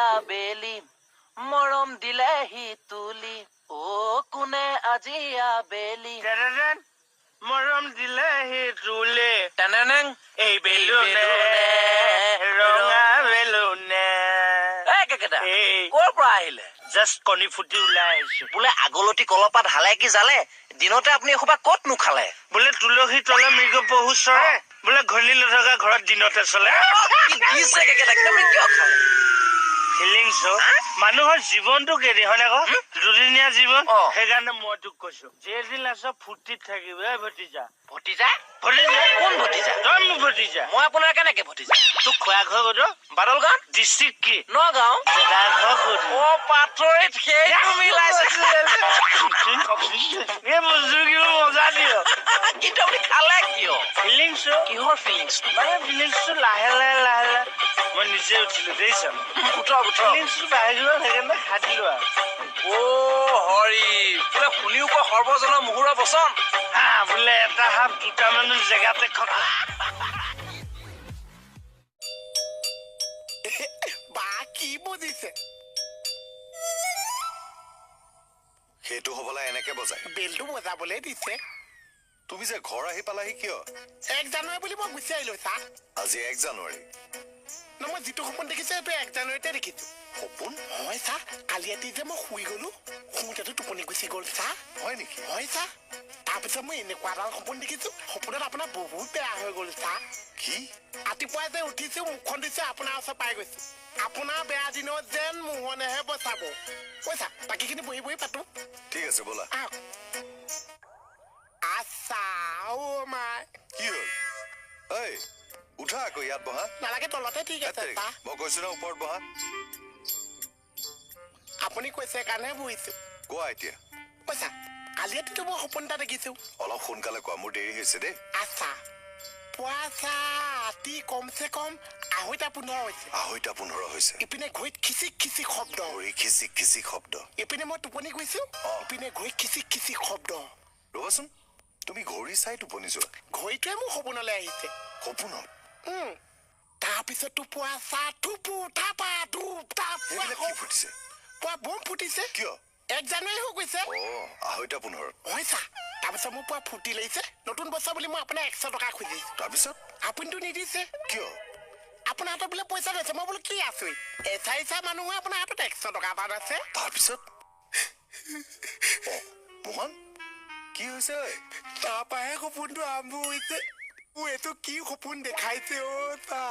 আবেলি মৰম দিলেহি তুলি, অ কোনে আজি আবেলি মৰম দিলেহি তুলি, তেনেনেং এই বেলুনে ৰঙা বেলুনে। এই কেকেটা, ক'ৰ পৰা আহিলে? জাষ্ট কণী ফুটি ওলাই আহিছো। বোলে আগলতি কলপাত হালে কি জালে, দিনতে আপুনি এসোপা ক'ত নোখালে? বোলে তুলসী তলে মৃগ পহু চৰে, বোলে ঘড়ী নথকা ঘৰত দিনতে চলে। কি দিছে কেকেটা, কিন্তু আপুনি কিয় খালে? ফিলিংছ মানুহৰ জীৱনটো কেদি হয়নে আকৌ, দুদিনীয়া জীৱন। সেইকাৰণে মই তোক কৈছো, যেদিন আছ ফূৰ্তিত থাকিবি। ঐ ভতিজা। ভতিজা? ভতিজা? কোন ভতিজা? তই মোৰ ভতিজা। মই আপোনাৰ কেনেকে ভতিজা? তোক খুৰা ঘৰ ক'ত? বাদলগাঁও। ডিষ্ট্ৰিক্ট কি? নগাঁও। দাদা ঘৰ ক'ত? অ পাথৰিত সেইটো মিলাইছে। এই বস্তু কিবা মজা দিয়। কিন্তু আপুনি খালে কিয়? ফিলিংছ। কিহৰ ফিলিংছ? মানে ফিলিংছটো লাহে লাহে লাহে লাহে মই নিজে উঠিলো, দেখিছ? উঠক উঠক। ফিলিংছটো বাঢ়ি গ'ল, সেইকাৰণে খাই দিলো আৰু। অ হৰি, বোলে শুনিও কয় সৰ্বজনৰ মুহুৰৰ বচন। হা, বোলে এটা সাপ দুটা মানুহ জেগাতে খটা। বা কি বুজিছে? সেইটো হ'বলা এনেকে বজায়। বেলটো বজাবলৈ দিছে। তুমি যে ঘৰ আহি পালাহি কিয়? 1 জানুৱাৰী বুলি মই গুচি আহিলো চা। আজি 1 জানুৱাৰী। ন, মই যিটো সপোন দেখিছো সেইটো 1 জানুৱাৰীতে দেখিছো। সপোন? হয় চা, কালি ৰাতি যে মই শুই গলো, শুওঁতেতো টোপনি গুচি গ'ল চা। হয় নেকি? হয় চা। তাৰপিছত মই এনেকুৱা এডাল সপোন দেখিছো, সপোনত আপোনাৰ বহুত বেয়া হৈ গ'ল চা। কি? ৰাতিপুৱা যে উঠিছো, মুখখন দিছে আপোনাৰ ওচৰত পাই গৈছো। আপোনাৰ বেয়া দিনত যেন মোহনেহে বচাব। কৈছা বাকীখিনি বহি বহি পাতো। ঠিক আছে ব'লা। আহক। আচ্ছা, অ' মাই। কি হ'ল? ঐ উঠা আকৌ, ইয়াত বহা। নালাগে, তলতে ঠিক আছে। মই কৈছো ন ওপৰত বহা। আপুনি কৈছে কাৰণেহে বহিছো। কোৱা এতিয়া। কৈছা কালি ৰাতিটো মই সপোন এটা দেখিছো। অলপ সোনকালে কোৱা, মোৰ দেৰি হৈছে দেই। আচ্ছা, পুৱা চা ৰাতি কমচে কম 2:15 হৈছে। 2:15 হৈছে। ইপিনে ঘড়ীত খিচিক খিচিক শব্দ। ঘড়ী খিচিক খিচিক শব্দ। ইপিনে মই টোপনি গৈছো, ইপিনে ঘড়ীত খিচিক খিচিক শব্দ। ৰ'বাচোন, তুমি ঘড়ী চাই টোপনি যোৱা? ঘড়ীটোৱে মোৰ সপোনলৈ আহিছে। সপোনত? তাৰপিছতো পুৱা চা থুপু থাপা ধূপ থাপ। সেইবিলাক কি ফুটিছে? পুৱা বোম ফুটিছে। কিয়? 1 জানুৱাৰী হৈ গৈছে। অ 2:15। হয় চা। তাৰপিছত মোৰ পুৱা ফূৰ্তি লাগিছে, নতুন বছৰ বুলি মই আপোনাক 100 টকা খুজিছো। তাৰপিছত? আপুনিতো নিদিছে। কিয়? আপোনাৰ হাতত বোলে পইচা লৈছে। মই বোলো কি আছো, এচাৰিচা মানুহে আপোনাৰ হাতত 100 টকা পাত আছে। তাৰপিছত? মোহন কি হৈছে? তাৰপৰাহে সপোনটো আৰম্ভ হৈছে। এইটো কি সপোন দেখাইছে অ' চা?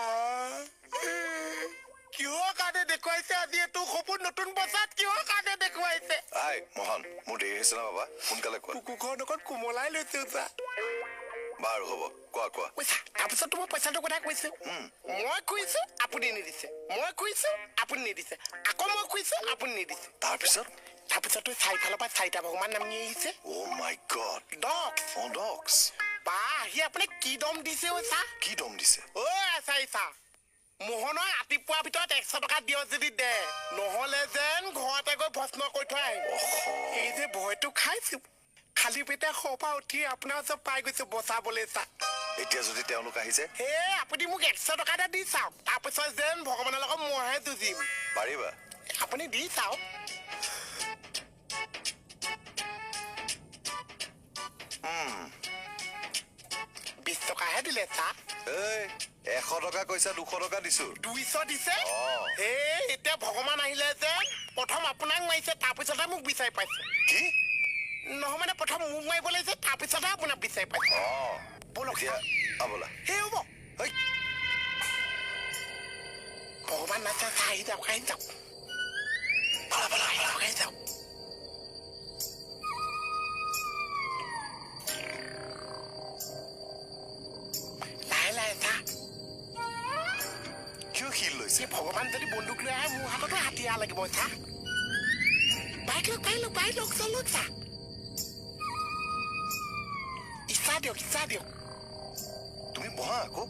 কিহৰ কাৰণে দেখুৱাইছে আজি এইটো সপোন? নতুন বছৰত কিহৰ কাৰণে দেখুৱাইছে? আই মোহন, মোৰ দেৰি হৈছে না বাবা, সোনকালে কোৱা। কুকুৰখন অকণ কোমলাই লৈছো চা। বাৰু হ'ব, কোৱা কোৱা। কৈছা তাৰপিছততো মই পইচাটোৰ কথা কৈছো। মই খুজিছো আপুনি নিদিছে, মই খুজিছো আপুনি নিদিছে, আকৌ মই খুজিছো আপুনি নিদিছে। তাৰপিছত? তাৰপিছতো চাৰিফালৰ পৰা 4টা ভগৱান নামি আহিছে। অ' মাই গড। ডগছ। অ' ডগছ। বা আহি আপুনি কি দম দিছে অ' চা? কি দম দিছে? অ' আচাৰিচা, মোহনৰ ৰাতিপুৱাৰ ভিতৰত 100 টকা দিয় যদি দে, নহ'লে যেন ঘৰতে গৈ ভস্ম কৰি থৈ আহিম। এই যে ভয়টো খাইছো, খালী পেটে শৰ পৰা উঠি আপোনাৰ ওচৰত পাই গৈছো বচাবলৈ চা। এতিয়া যদি তেওঁলোক আহিছে? হে আপুনি মোক 100 টকা এটা দি চাওক, তাৰপিছত যেন ভগৱানৰ লগত মইহে যুঁজিম। পাৰিবা? আপুনি দি চাওক। বিশ টকাহে দিলে চা। এই 100 টকা কৈছা, 200 টকা দিছো। 200 দিছে? এই এতিয়া ভগৱান আহিলে যে প্ৰথম আপোনাক মাৰিছে, তাৰপিছতহে মোক বিচাৰি পাইছে। কি? নহয় মানে প্ৰথম মোক মাৰিব লাগিছে, তাৰপিছতহে আপোনাক বিচাৰি পাইছে। ব'লক। ব'লা। সেই হ'ব। ভগৱান নাচে, আহি যাওক, আহি যাওক। ব'লা ব'লা, আহি যাওক, আহি যাওক। লাহে লাহে চা। কিয় শিল লৈছে? ভগৱান যদি বন্দুক লৈ আহে মোৰ হাততো হাতিয়াৰ লাগিব চা। বাইক লওক, বাইক লওক, বাইক লওক, চলক চা। ইচ্ছা দিয়ক, ইচ্ছা দিয়ক। তুমি বহা আকৌ।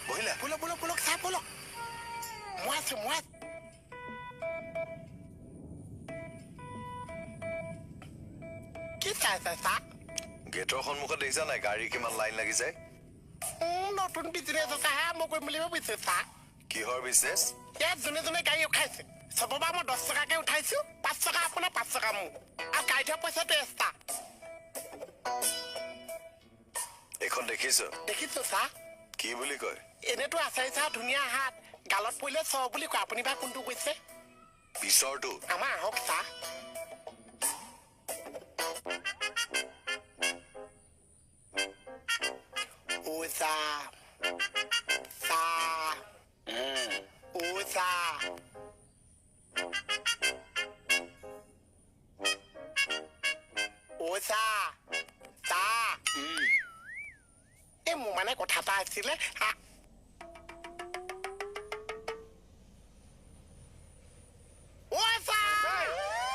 বহিলা? ব'লক ব'লক ব'লক চা, ব'লক। মই আছো, মই আছো। কি চাই চাই চা? গেটৰ সন্মুখত দেখিছা নাই গাড়ী কিমান লাইন লাগি যায়? নতুন বিজনেছ এটাহে আৰম্ভ কৰিম বুলি ভাবিছো ছাৰ। কিহৰ বিজনেছ? ইয়াত যোনে যোনে গাড়ী উঠাইছে চবৰ পৰা মই 10 টকাকে উঠাইছো, 5 টকা আপোনাৰ 5 টকা মোৰ, আৰু গাড়ী থোৱা পইচাটো এক্সট্ৰা। এইখন দেখিছ? দেখিছো ছাৰ। কি বুলি কয়? এনেতো আছে ছাৰ, ধুনীয়া হাত, গালত পৰিলে চ বুলি কয়। আপুনি বা কোনটো কৈছে? পিছৰটো। আমাৰ আহক ছাৰ। ও ছাৰ, ছাৰ, ও ছাৰ, ও ছাৰ, ছাৰ। এই মোৰ মানে কথা এটা আছিলে।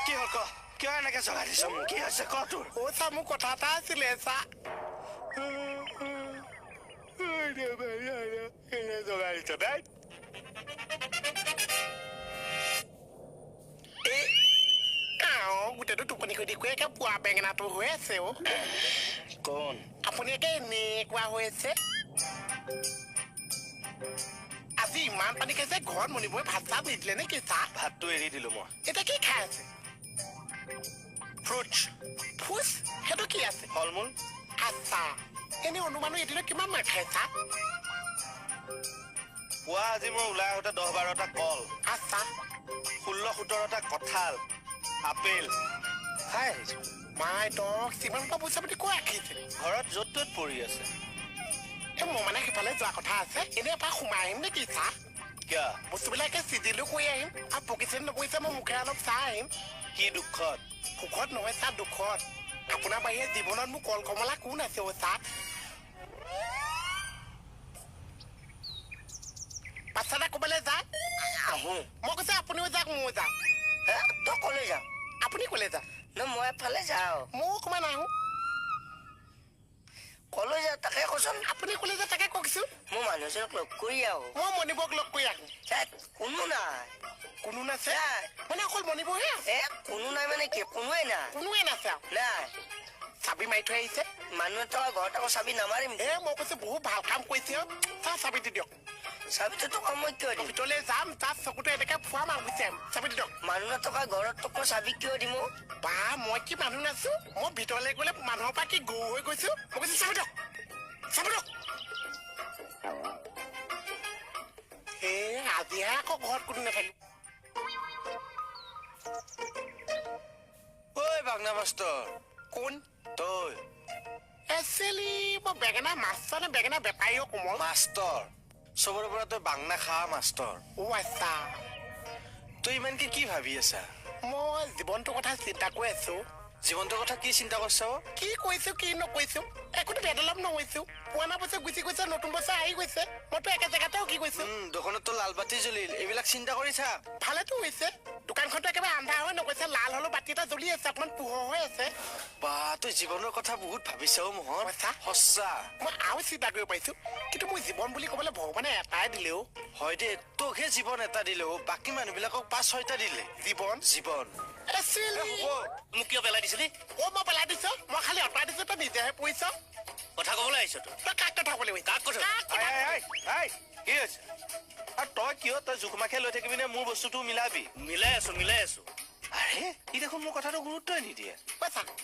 কি হ'ল ক? কিয় এনেকে জগাই দিছ মোক? কি হৈছে ক তোৰ? অ ছাৰ, মোৰ কথা এটা আছিলে ছাৰ। জগাই দিছ দেই। গোটেইটো টোপনি খতি কৰি একে পোৱা বেঙেনাটো হৈ আছে। অ কোন? আপুনি একে এনেকুৱা হৈ আছে। আজি ইমান পানী খাইছে, ঘৰত মণিবই ভাত চাত নিদিলে নেকি ছাৰ? ভাতটো এৰি দিলো মই। এতিয়া কি খাই আছে? ফ্ৰুটছ। ফ্ৰুটছ? সেইটো কি আছে? ফল মূল। আচ্ছা, এনেই অনুমানো এদিনত কিমান মান খাই ছাৰ? পুৱা আজি মই ওলাই আহোঁতে 10-12টা কল। আচ্ছা। 16-17টা কঁঠাল, আপেল খাই আহিছো। মাই দক, সিমান সোপা পইচা পাতি কৈ ৰাখিছে? ঘৰত য'ত ত'ত পৰি আছে। এই মোৰ মানে সিফালে যোৱা কথা আছে, এনেই এপাক সোমাই আহিম নেকি ছাৰ? কিয়? বস্তুবিলাকে চিজিলো কৰি আহিম, আৰু পকিছে নপকিছে মই মুখেৰে অলপ চাই আহিম। কি দুখত? সুখত নহয় ছাৰ, দুখত। আপোনাৰ বাহিৰে জীৱনত মোৰ কল কমলা কোন আছে অ' ছাৰ? বাচ্ছা এটা ক'বালৈ যায় আহো। মই কৈছো আপুনিও যাওক, ময়ো যাওঁ। তই ক'লৈ যাওঁ? আপুনি ক'লৈ যাওঁ? মই এফালে যাওঁ। ময়ো অকণমান আহো। ক'লৈ যাওঁ তাকে কচোন। আপুনি ক'লৈ যাওঁ তাকে কওকচোন। মই মানুহজনক লগ কৰি আহো। মই মণিবক লগ কৰি আহো। কোনো নাই। কোনো নাছে? মানে অকল মণিবহে আছে? এ কোনো নাই মানে কি, কোনোৱে নাই। কোনোৱে নাছে আৰু? নাই। চাবি মাৰি থৈ আহিছে? মানুহ থকা ঘৰত আকৌ চাবি নামাৰিম। এ মই কৈছো বহুত ভাল কাম কৰিছে। ছাৰ চাবিটো দিয়ক। চাবিটো তোক মই কিয় দিম? ভিতৰলৈ যাম, তাত চকুটো এনেকে ফুৱাম আৰু গুচি আহিম। চাবিটো দিয়ক। মানুহ নথকা ঘৰত তোক মই চাবি কিয় দিম? বা মই কি মানুহ নাছো? মই ভিতৰলৈ গ'লে মানুহৰ পৰা কি গৰু হৈ গৈছো? মই কৈছো চাবি দিয়ক, চাবি দিয়ক। এ আজিহে আকৌ ঘৰত কোনো নাথাকিব। ঐ বাগনা মাষ্টৰ। কোন? তই। একচুৱেলি মই বেঙেনা মাষ্টৰ নে বেঙেনা বেপাৰীও কোমল? মাষ্টৰ। চবৰে পৰা তই বাংনা খা মাষ্টৰ। অ আচ্ছা। তই ইমানকে কি ভাবি আছা? মই জীৱনটোৰ কথা চিন্তা কৰি আছো। জীৱনটোৰ কথা কি চিন্তা কৰিছ? কি কৈছো কি নকৈছো একোতো ডেভেলপ নহৈছো। পুৰণা বছৰ গুচি গৈছে, নতুন বছৰ আহি গৈছে, মইতো একে জেগাতে কি গৈছো। দোকানততো লাল বাতি জ্বলিল, এইবিলাক চিন্তা কৰি থাক। ভালেতো হৈছে, দোকানখনতো একেবাৰে আন্ধাৰ হৈ নগৈছে, লাল হলেও বাতি এটা জ্বলি আছে, অকণমান পোহৰ হৈ আছে। বা তই জীৱনৰ কথা বহুত ভাবিছ মোহন। সঁচা মই আৰু চিন্তা কৰিব পাৰিছো, কিন্তু মোৰ জীৱন বুলি ক'বলৈ ভগৱানে এটাই দিলেও। হয় দে, তোকহে জীৱন এটা দিলেও, বাকী মানুহবিলাকক 5-6টা দিলে। জীৱন? জীৱন। মোক কিয় পেলাই দিছিলি? অ মই পেলাই দিছো, মই খালি অঁতৰাই দিছো, তই নিজেহে পৰিছ। কথা ক'বলৈ আহিছ তই? তই কাক কথা ক'বলৈ? কাক কথা? কি হৈছে? আৰু তই কিয় তই জোকমাখে লৈ থাকিবি নে মোৰ বস্তুটো মিলাবি? মিলাই আছো, মিলাই আছো। আৰে ই দেখোন মোৰ কথাটো গুৰুত্বই নিদিয়ে।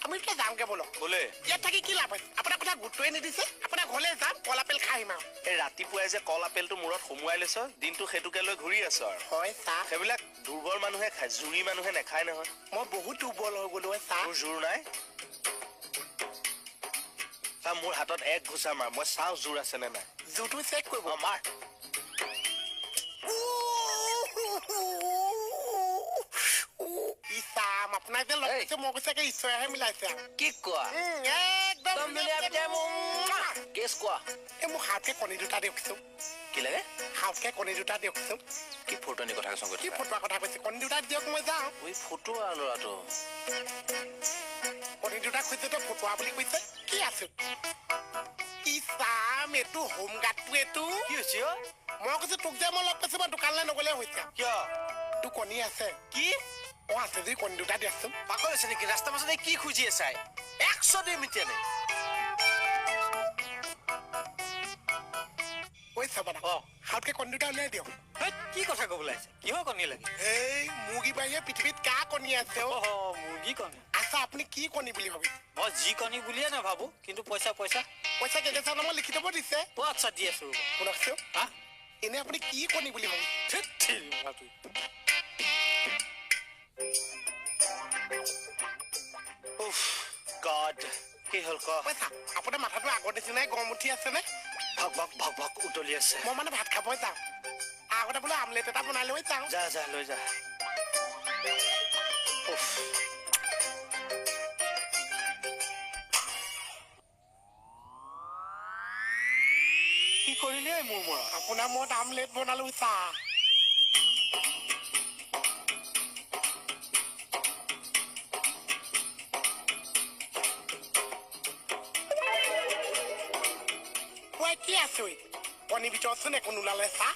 আমি দুটা যামগে বলক। বোলে ইয়াত থাকি কি লাভ হৈছে? আপোনাৰ কথা গুৰুত্বই নিদিছে। আপোনাৰ ঘৰলৈ যাম, কল আপেল খাই আহিম আৰু। এই ৰাতিপুৱাই যে কল আপেলটো মূৰত সুমুৱাই লৈছ, দিনটো সেইটোকে লৈ ঘূৰি আছ আৰু। হয় ছাৰ। সেইবিলাক দুৰ্বল মানুহে খায়, জুৰি মানুহে নাখায় নহয়। মই বহুত দুৰ্বল হৈ গ'লো ছাৰ। তোৰ জোৰ নাই? চা মোৰ হাতত এক ঘোচা মাৰ, মই চাওঁ জোৰ আছে নে নাই। জোৰটো চেক কৰিব। মাৰ। আপোনাক যে লগ পাইছো, মই কৈছে ঈশ্বৰেহে মিলাইছে। কি কোৱা? একদম কেছ কোৱা। এই মোক সাপকে কণী দুটা দিয়কচোন। কি লাগে? সাপকে কণী দুটা দিয়কচোন। কি ফটোনি কথা কৈছ? কি ফটোৱা কথা কৈছে? কণী দুটা দিয়ক, মই যাওঁ। ঐ ফটোৱা ল'ৰাটো। কণী দুটা খুজিছে তই ফটোৱা বুলি কৈছে? কি আছে? ইছাম, এইটো হোমগাৰ্ডটো এইটো। কি হৈছে? মই কৈছো তোক যে মই লগ পাইছো, মই দোকানলৈ নগ'লে হৈছে। কিয়? তোৰ কণী আছে? কি? অ আছে যদি কণী দুটা দিয়াচোন। পাগল হৈছে নেকি? ৰাস্তাৰ মাজত কি খুজি আছা? 100 দিম এতিয়া। মানে হাতকে কণী দুটা উলিয়াই দিয়ক। কি কথা ক'বলৈ আহিছে? কিহৰ কণী লাগে? এই মুৰ্গী বাহিৰে পৃথিৱীত কা কণী আছে? মুৰ্গী কণী। আচ্ছা, আপুনি কি কণী বুলি ভাবিছে? মই যি কণী বুলিয়ে নাভাবো, কিন্তু পইচা পইচা পইচা কেকেচা নামত লিখি থব দিছে। অ আচ্ছা, দি আছো। শুনকচোন, হা, এনে আপুনি কি কণী বুলি ভাবিছে? গড, কি হ'ল ক? পইচা, আপোনাৰ মাথাটো আগৰ নিচিনাই গৰম উঠি আছে নে? ভক ভক ভক ভক উতলি আছে। মই মানে ভাত খাব যাওঁ, আগতে বোলো আমলেট এটা বনাই লৈ যাওঁ। যা যা, লৈ যা। কি কৰিলে মোৰ মূৰত? আপোনাৰ মূৰত আমলেট বনালো চাহ। কি আছো কণী ভিতৰতচোন একো নোলালে চাহ।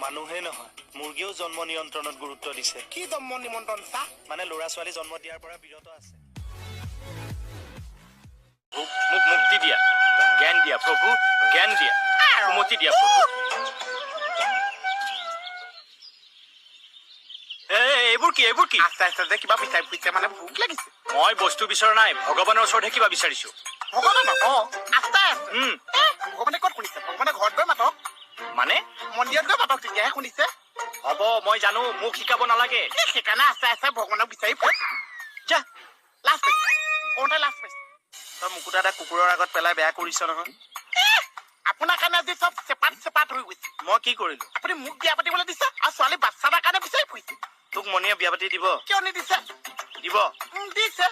মানুহে নহয়, মুৰ্গীয়েও জন্ম নিয়ন্ত্ৰণত গুৰুত্ব দিছে। কি জন্ম নিমন্ত্ৰণ চাহ? মানে ল'ৰা ছোৱালী জন্ম দিয়াৰ পৰা বিৰত আছে। মোক মুক্তি দিয়া, জ্ঞান দিয়া প্ৰভু, জ্ঞান দিয়া, সুমতি দিয়া প্ৰভু। এইবোৰ কি? এইবোৰ কি? আচ্ছা আচ্ছা, যে কিবা বিচাৰি ফুৰিছে, মানে ভোক লাগিছে। মই বস্তু বিচৰা নাই, ভগৱানৰ ওচৰতহে কিবা বিচাৰিছো। ভগৱানক? অ, আস্থাই আছে। ভগৱানে ক'ত শুনিছে? ভগৱানে ঘৰত গৈ মাতক, মানে মন্দিৰত গৈ মাতক, তেতিয়াহে শুনিছে। হ'ব, মই জানো, মোক শিকাব নালাগে। সেইকাৰণে আস্থাই আস্থাই ভগৱানক বিচাৰি ফুৰিছে। যা, লাজ পাইছে কওঁতে, লাজ পাইছে। তই মুকুতা এটা কুকুৰৰ আগত পেলাই বেয়া কৰিছ নহয়। আপোনাৰ কাৰণে আজি চব চেপাত চেপাত হৈ গৈছে। মই কি কৰিলো? আপুনি মোক বিয়া পাতিবলৈ দিছে আৰু ছোৱালী বাচ্ছা এটাৰ কাৰণে বিচাৰি ফুৰিছে। তোক মণিয়ে বিয়া পাতি দিব? কিয় নিদিছে? দিব। দিছে।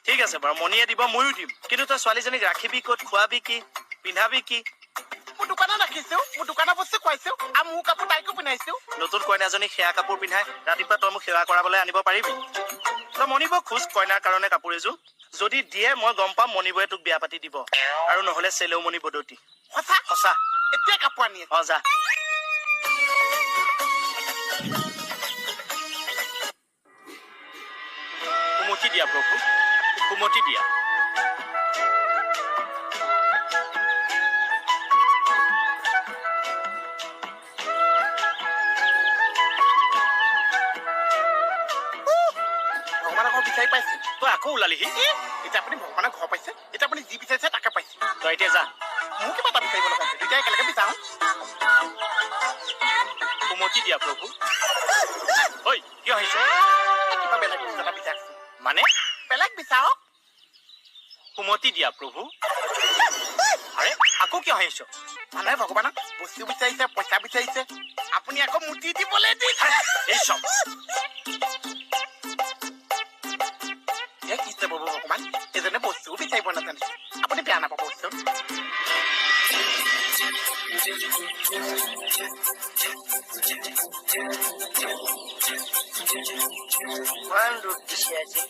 ঠিক আছে বাৰু, মণিয়ে দিব, ময়ো দিম। কিন্তু তই ছোৱালীজনীক ৰাখিবি ক'ত? খোৱাবি কি? পিন্ধাবি কি? মোৰ দোকানত ৰাখিছো, মোৰ দোকানৰ বস্তু খুৱাইছো আৰু মোৰ কাপোৰ তাইকো পিন্ধাইছো। নতুন কইনাজনীক সেয়া কাপোৰ পিন্ধাই ৰাতিপুৱা তই মোক সেৱা কৰাবলৈ আনিব পাৰিবি? তই মণিব খোজ কইনাৰ কাৰণে কাপোৰ এযোৰ যদি দিয়ে, মই গম পাম মণিবয়ে তোক বিয়া পাতি দিব, আৰু নহ'লে চেলেও মণি বদতি। সঁচা? সঁচা। এতিয়া কাপোৰ আনি। অ যা। সুমতি দিয়া প্ৰভু, সুমতি দিয়া। ভগৱানৰ ঘৰ বিচাৰি পাইছে? তই আকৌ ওলালিহি? এতিয়া আপুনি ভগৱানৰ ঘৰ পাইছে, এতিয়া আপুনি যি বিচাৰিছে তাকে পাইছে। তই এতিয়া যা। মোৰ কিবা এটা বিচাৰিব লগা আছে, দুইটাই একেলগে বিচাৰো। সুমতি দিয়া প্ৰভু। ঐ, কিয় আহিছ? কিবা বেলেগ বস্তু এটা বিচাৰিছো। মানে বেলেগ বিচাৰক। সুমতি দিয়া প্ৰভু। আৰে আকৌ কিয় আহিছ? মানে ভগৱানক বস্তু বিচাৰিছে, পইচা বিচাৰিছে, আপুনি আকৌ মুটি দিবলৈ দিছে। এই চব কি প্ৰভু ভগৱান, এজনে বস্তুও বিচাৰিব নাজানিছে। আপুনি বেয়া নাপাবচোন। ইমান ৰ'দ দিছে আজি।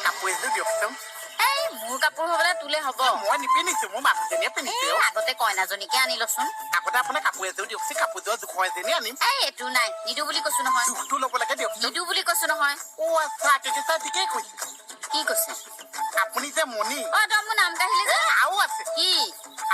কাপোৰ এযোৰ দিয়কচোন। এই মোৰ কাপোৰ হ'বলে তোলে হ'ব? মই নিপিন্ধিছো, মোৰ মানুহজনীয়ে পিন্ধিছে। আগতে কইনাজনীকে আনি লচোন। আগতে আপোনাৰ কাপোৰ এযোৰ দিয়কচোন, কাপোৰযোৰ জোখৰ এজনী আনিম। এই এইটো নাই, নিদো বুলি কৈছো নহয়। জোখটো ল'ব লাগে দিয়কচোন। নিদো বুলি কৈছো নহয়। অ আচ্ছা, কেকেচা ঠিকেই কৈছে। কি কৈছে? আপুনি যে মণি। অ তই মোৰ নাম কাঢ়িলি যে। আৰু আছে। কি?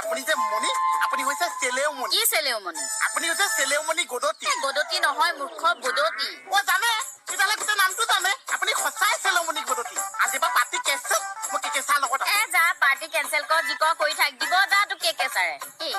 আপুনি যে মণি, আপুনি হৈছে চেলেও মণি। কি চেলেও মণি? আপুনি হৈছে চেলেও মণি গদতি। গদতি নহয় মূৰ্খ, বদতি। অ জানে তেতিয়াহ'লে গোটেই নামটো জানে। আপুনি সঁচাই চেলেও মণি গদতি। আজিৰ পৰা পাৰ্টি কেঞ্চেল, মই কেকেচাৰ লগত এ যা, পাৰ্টি কেঞ্চেল কৰ, যি কৰ কৰি থাক, দিব যা তোক কেকেচাৰে। এই